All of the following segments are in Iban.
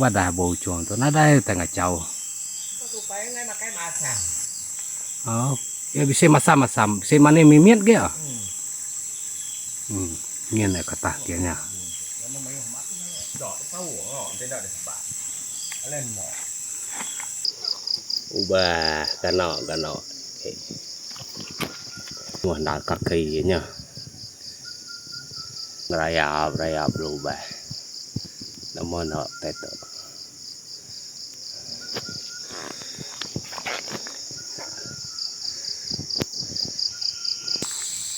Badah ba ujung tu nadai utai ngachau. Au iya bisi masam-masam bisi mani mimit ge. Uhh nyin nya katah ke nya. Ubah gana gana Wah enda kaki nya. Ngerayap rayap belubah. Nama enda utai tu.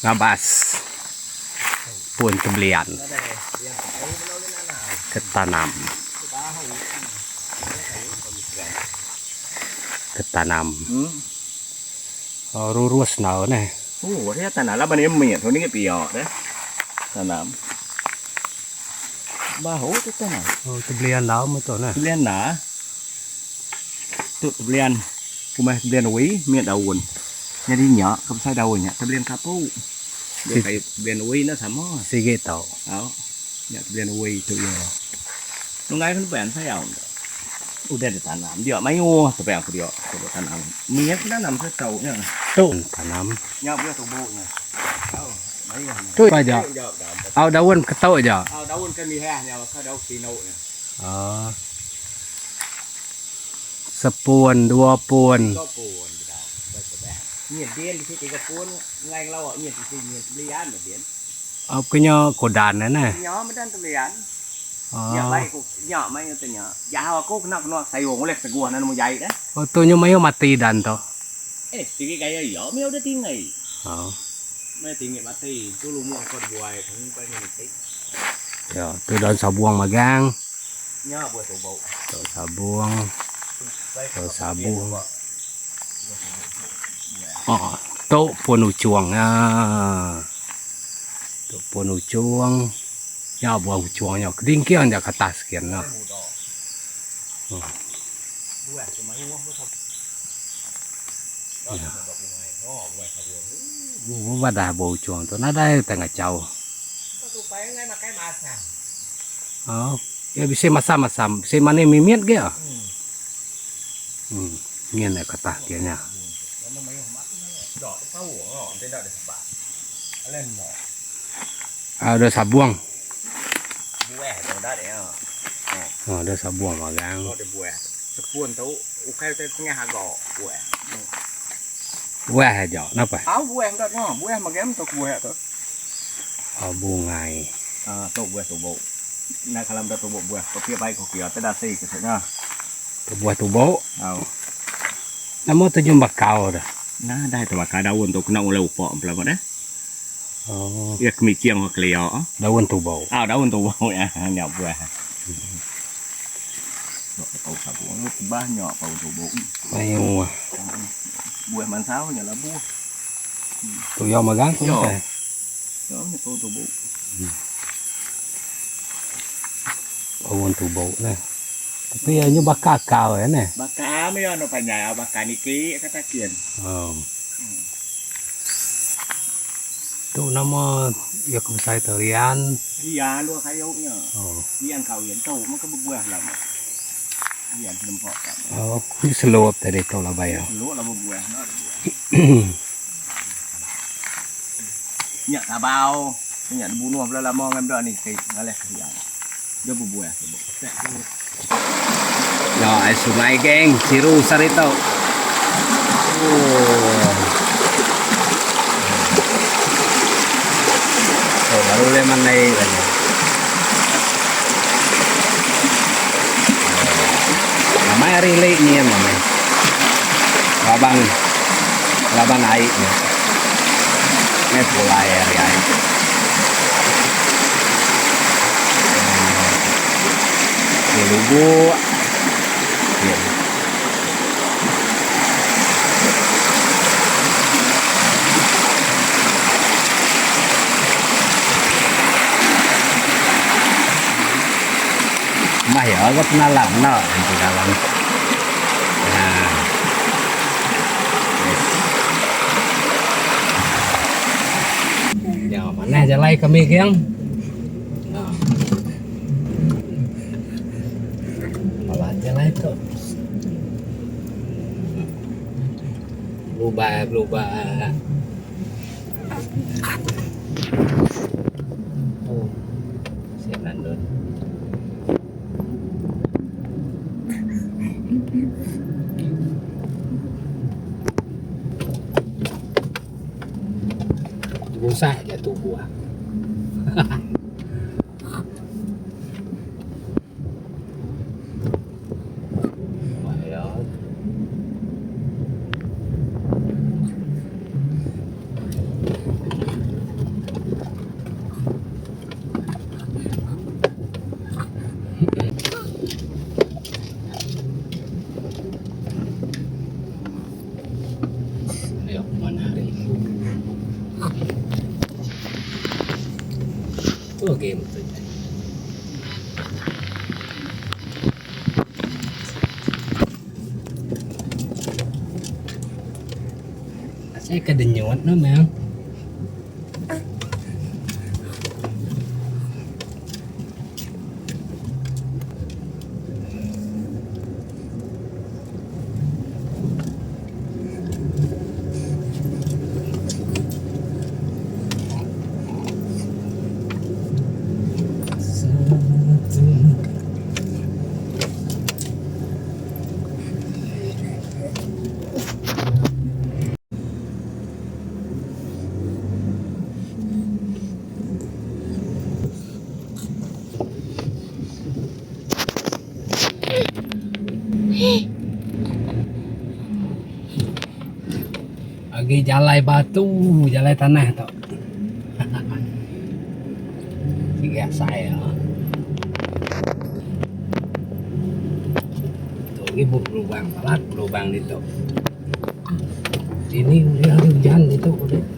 Ngabas pun tebelian ke tanam. Ke tanam. Rurus enggau neh. Oh, dia tanam laban dia mit tu ni pia deh. Tanam. Bahu tu tanam. Oh, tebelian enggau meh tu neh. Tebelian enda. Tu tebelian kumbai tebelian ui mit daun. Nyadi nya ke besai daun nya tebelian kapu. Dia kayu tebelian ui enda sama. Sigi tau. Au. Nya tebelian ui tu iya. Nunggai ke neban sayau enda. Udah ditanam dia mayuh tebang ke dia tu tanam. Mih ke tanam ke tau nya. Tu tanam. Nya buah tubu nya. Au mayuh nya. Tu aja. Au daun ke tau aja. Au daun ke mihah nya baka daun sinu nya. Au. Sepun dua pun. Dua pun bedau betebang. Nyin din bisi tiga pun ngai ngelawa nyin bisi nyin tebelian din. Au ke nya kudan neh. Nya medan tebelian. Nya bai ku nya mai ngetu nya. Jauh aku kena kena sayung ulih teguh nemu jai dah. Oh tu nyu mayuh mati dan tu. Eh sigi gaya iya mih udah tinggi. Oh. Meh tinggi mati tu lumur ko dibuai ku ukai nya miti. Ya tu daun sabung magang. Nya buah tubok. Daun sabung. Daun sabung. Oh tu pun uchung nya. Tu pun uchung. Nya buah uchung nya kedingking ja ke atas gin nya. Badah buah uchung tu nadai utai ngachau. Au iya bisi masam masam bisi mani mimit ge. Uhh ngin nya ke atas gin nya. Ada sabung. Buah tu dah dia. Oh, ada sabung magang. Oh, ada buah. Sepun tu ukai utai tengah agak buah. Buah aja, napa? Ah, buah dah tu. Buah magam tu buah tu. Oh, bungai. Ah, tu buah tubuk. Nak kalau dah tubuk buah, kopi baik kopi atau dasi ke sana. Tu buah tubuk. Oh. Nama tu jum bakau dah. Nah, dah tu bakau daun tu kena ulai upak pelama dah. Oh. Iya kemicing ko kelia. Daun tubau. Ah daun tubau ya nya buah. Dok tau sabu lu tebah nya pau tubau. Mayuh. Buah mansau nya labu. Tu ya magang tu. Ya. Ya nya pau tubau. Daun tubau neh. Tapi ya nyu bakar kau ya neh. Bakar meh ya no panjai bakar niki kata kin. Oh. Tu nama iya ke besai tu rian. Rian dua kayu nya. Oh. Rian kawin tu meh ke bebuah belama. Rian ke nempa ka. Oh, selup tadi tu labai. Selup lah bebuah enda bebuah. Nya tabau, nya dibunuh bela lama ngan bela ni ti ngalih ke rian. Dia bebuah tu. Nya ai sungai geng siru sehari tu. Oh. Tu baru ulih mandi lagi. Amai hari ili nyin amai. Laban laban ai nya. Meh pulai hari ai. Di lubuk. Nyin. Mah iya ga penalam enda enti dalam. Haa. Yes. Nya manah jalai kami geng. Tu. Berubah berubah. Oh. Siap nandun. Rusak ja tubuh. Tu game tu. Asai ka denyut ne meh. Agi jalai batu jalai tanah tu. Sigi asai iya. Tu agi belubang balat belubang ditu. Dini ulih hari ujan ditu ulih.